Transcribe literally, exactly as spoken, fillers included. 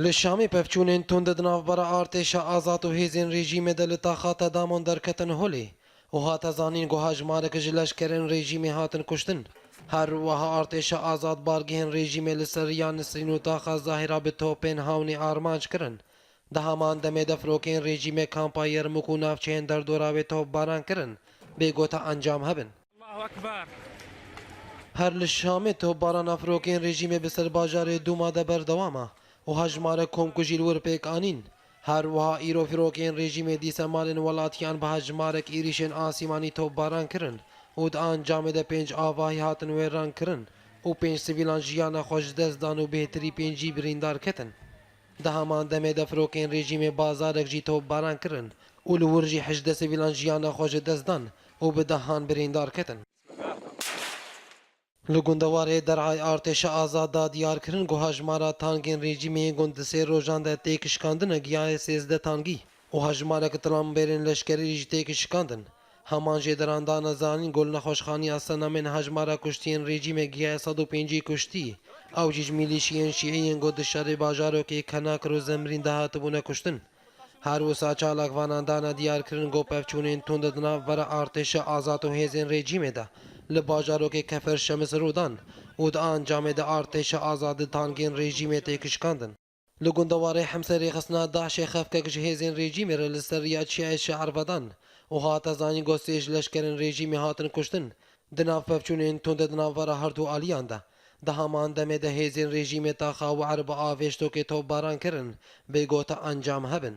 Li Şamê pevçûnên tund di navbera artêşa azad û hêzên rejîmê de li taxa Tedamon derketin holê û hate zanîn ku hejmarek ji leşkerên rejîmê hatin kuştin. Her wiha artêşa azad bargehên rejîmê li ser Riya Nisrîn û taxa Zahira bi topên hawnê armanc kirin. Di heman demê de firokeyên rejîmê kampa Yermûk û navçeyên derdora wê topbaran kirin, bê gota encam hebin. Allahu Ekber. Her li Şamê topbarana firokeyên rejîmê bi ser bajarê Dûma de berdewam e û hejmarek komkujî li wir pêk anîn. Her wiha îro firokeyên rejîmê dîse malên welatiyan bi hejmarek êrîşên asîmanî topbaran kirin û di encamê de pênc avahî hatin wêran kirin û pênc sivîlan jiyana xwe ji dest dan û bêhtirî pêncî birîndar ketin. Di heman demê de firokeyên rejîmê bazarek jî topbaran kirin û li wir jî hejdeh sivîlan jiyana xwe ji dest dan û bi dehan birîndar ketin. Li gundewarê Derayê artêşa azad da diyar kirin ku hejmara tankên rejîmê yên ku di sê rojan de têk şikandine gihaye sêzdeh tankî û hejmarek tilamberên leşkerî jî têk şikandin. Heman jê deran dane zanîn ku li nexweşxaniya Senamên hejmara kuştiyên rejîmê gihaye sed û pêncî kuştî. Ew jî ji mîlîşiyên şîî yên ku di şerê bajarokê Kenakir û Zemrîn de hatibûne kuştin. Her wisa çalakvanan dane diyar kirin ku pevçûnên tund di navbera artêşa azad û hêzên rejîmê de li bajarokê Kefer Şemis rû dan û di encamê de artêşa azad di tankên rejîmê têk şikandin. Li gundewarê Hemserê xistina DAIŞê xefkek ji hêzên rejîmê re li ser riya Çiyayê Şe'er vedan û hate zanîn ku sê ji leşkerên rejîmê hatin kuştin. Di nav pevçûnên tund di navbera her du aliyan de, di heman demê de hêzên rejîmê taxa We'er bi avêştokê topbaran kirin, bê gota encam hebin.